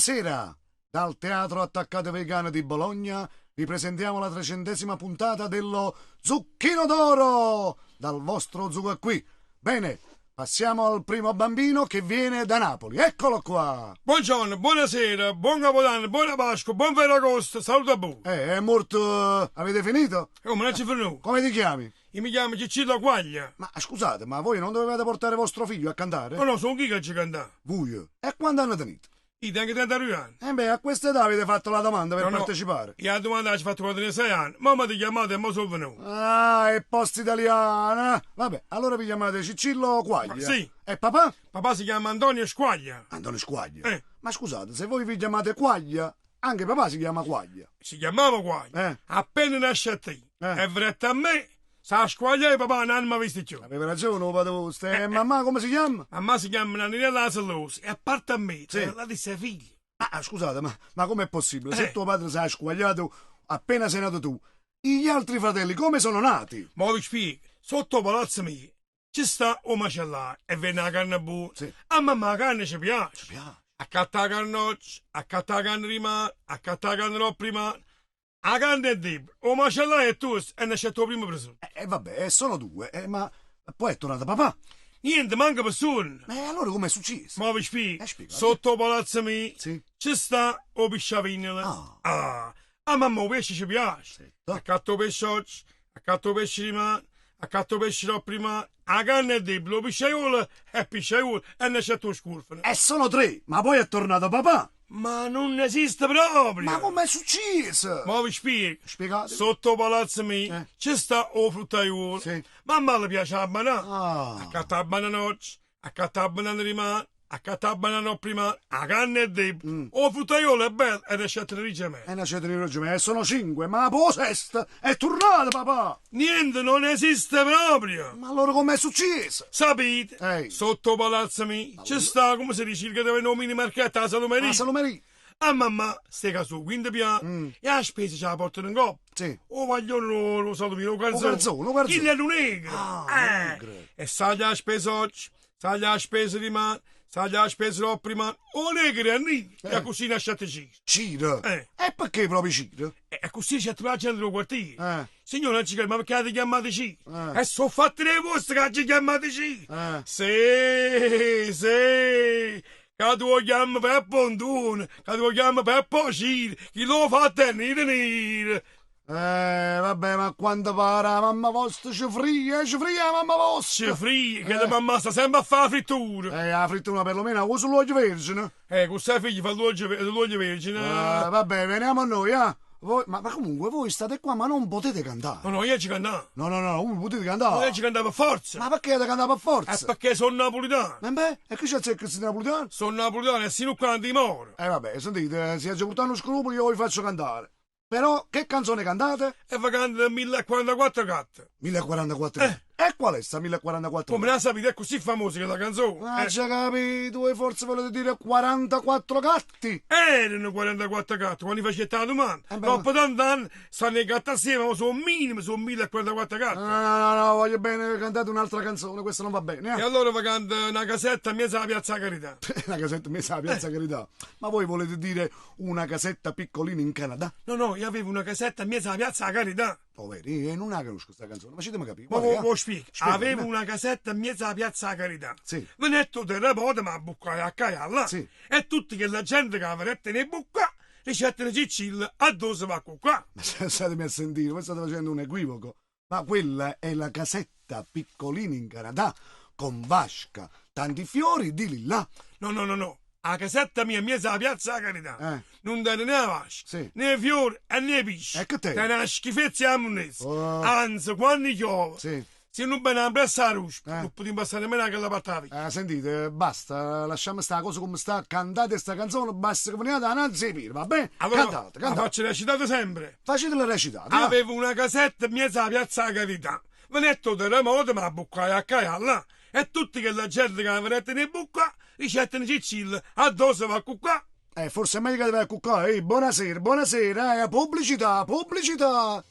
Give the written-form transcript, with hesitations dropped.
Buonasera! Dal Teatro Attaccate Vegane di Bologna vi presentiamo la trecentesima puntata dello Zucchino d'Oro! Dal vostro Zucca qui. Bene, passiamo al primo bambino che viene da Napoli. Eccolo qua! Buongiorno, buonasera, buon Capodanno, buona Pasqua, buon Ferragosto, saluto a voi. Eh, è morto... Avete finito? Come non ci venuto? Come ti chiami? Io mi chiamo Ciccillo Quaglia. Ma scusate, ma voi non dovevate portare vostro figlio a cantare? No, no, sono chi che ci canta. Voi? E quando hanno tenito? Io tengo 32 anni. Eh beh, a questa età avete fatto la domanda per No, no. partecipare. Io la domanda l'ho fatta quando ne 6 anni. Mamma ti chiamate e mo sono venuto. Ah, è posta italiana. Vabbè, allora vi chiamate Ciccillo Quaglia. Sì. E papà? Papà si chiama Antonio Squaglia. Antonio Squaglia. Eh. Ma scusate, se voi vi chiamate Quaglia, anche papà si chiama Quaglia. Si chiamava Quaglia. Eh. Appena nasce a te Eh. e vretta a me, sa squaglia e papà non mi ha visto più. Aveva ragione, o padre vostro. E mamma come si chiama? Mamma si chiama Nanina Lasallosa e a parte a me, Sì. la disse figlia. Ah, scusate, ma, ma com'è possibile? Se Eh. tuo padre si è squagliato appena sei nato tu, gli altri fratelli come sono nati? Ma vi spiego, sotto il palazzo mio ci sta un macellaio e vende la carne buona. Sì. A mamma la carne ci piace. Piace. Accatta la carnoccia, accatta la carne rimane, accatta la carne no prima. La carne è debole, o macellaio è tosto e ne c'è il primo presunto. E vabbè, eh, sono due, eh, ma poi è tornato papà. Niente, manca persona. Ma allora com'è successo? Ma vi spiego, Eh, spiega. sotto il palazzo mio Sì. ci sta o pisciavignolo. Ah. Ah, a mamma il pesce ci piace. Sì. Accatto il pesce oggi, accatto il pesce rimane, accatto il pesce no prima. La carne è debole, o pisciaiolo è pisciaiolo e ne c'è tu scurfano. E sono tre, ma poi è tornato papà. Ma non esiste proprio. Ma com'è successo? Ma vi spiego. Spiegate. Sotto il palazzo mio Eh. ci sta o fruttaiolo. Sì. Mamma le piace la banana. Ah. Accatta la banana oggi, accatta la banana rimane, accatta la banana prima, la carne è debole. O fruttaiolo è bello ed è scelto di me. E una certa di e sono cinque, ma poi sesta è tornato papà. Niente, non esiste proprio. Ma allora com'è successo? Sapete, Ehi. sotto palazzo mio ci sta, come si dice, il che deve nomini marchetta la salumeria. La salumeria. A mamma stica su, quindi piano, e la spesa ce la portano in coppa. Sì. O vogliono lo, lo salumino, lo calzone. O calzone, o calzone. Chi è negro. Ah, eh. negro. E saglia la spesa oggi, saglia la spesa rimane, saglia la spesa dopo prima, o negro è nero. E così nasce a te Ciro. Eh. E perché proprio Ciro? E così c'è tutta la gente del quartiere. Eh. Signore, non ci credo, ma perché avete chiamato Ciro? Eh. E sono fatte le vostre che ci chiamate Ciro. Eh. Sì, sì. Che tu chiami Peppo Ondone, che tu chiami Peppo Ciro, chi lo fa è nero nero. Eh, vabbè, ma quando pare la mamma vostra ci fria, ci fria la mamma vostra. Ci fria, che la mamma sta sempre a fare la frittura. Eh, la frittura perlomeno usa l'olio vergine. Eh, con figli fa l'olio, l'olio vergine. Eh, vabbè, veniamo a noi, eh. Voi, ma, ma comunque voi state qua, ma non potete cantare. No, no, io ci cantavo. No, no, no, voi potete No, cantare. io ci cantavo per forza. Ma perché avete cantato per forza? È perché sono napolitano. Ma beh, e chi c'è il che napolitano? Sono napolitano e sino qua di moro. Eh vabbè, sentite, se oggi portato uno scrupolo io vi faccio cantare. Però, che canzone cantate? E fa cantare 1044 gatte. 1044. Eh. E qual è sta 1044? Come la sapete è così famosa che la canzone. Ah, Eh, già capito, voi forse volete dire 44 gatti? Erano 44 gatte quando facete la domanda. Eh beh, Dopo tanti anni stanno i gatti assieme, ma sono minimi, sono 1044 gatte. No, no, no, no, voglio bene, cantate un'altra canzone, questa non va bene, E eh? allora fa canta una casetta in mezzo alla piazza Carità. Una casetta messa alla Piazza Carità. Ma voi volete dire una casetta piccolina in Canada? No, no, io avevo una casetta in mezzo alla piazza Carità. Oh, vedi, eh, non la conosco questa canzone, facetemi capire. Ma Qual è, vo, eh? spiego. Spiegami, Avevo eh. una casetta in mezzo alla piazza Carità. Sì. Venetto terremoto, ma buccai a là. Sì. E tutti che la gente che aveva nei bucca, ricette Cicilla, a dove va qua. Ma statemi a sentire, voi state facendo un equivoco. Ma quella è la casetta piccolina in Canada, con vasca, tanti fiori di lilla. No, no, no, no. La casetta mia in mezzo alla piazza Carità. Eh. Non tiene né la vasca, Sì. né fiori e né pesce. E che te? Tiene una schifezza a monnezza. Oh. Anzi, quando piove, Sì. se non bene a pressa la ruspa, Eh. non potevo passare nemmeno anche la parte via. Eh, sentite, basta, lasciamo sta cosa come sta, cantate sta canzone, basta che veniate a Nanzi va bene? Allora, cantate, la cantate. faccio recitata sempre. Facetela recitata. va. Avevo una casetta in mezzo alla piazza Carità. Venetto terremoto, ma buccai a là. E tutti che la gente che aveva nei bucca, ricette Cicilla, a dove va qua. Eh, forse è meglio che deve cuccare. Ehi, buonasera, buonasera, eh, pubblicità, pubblicità.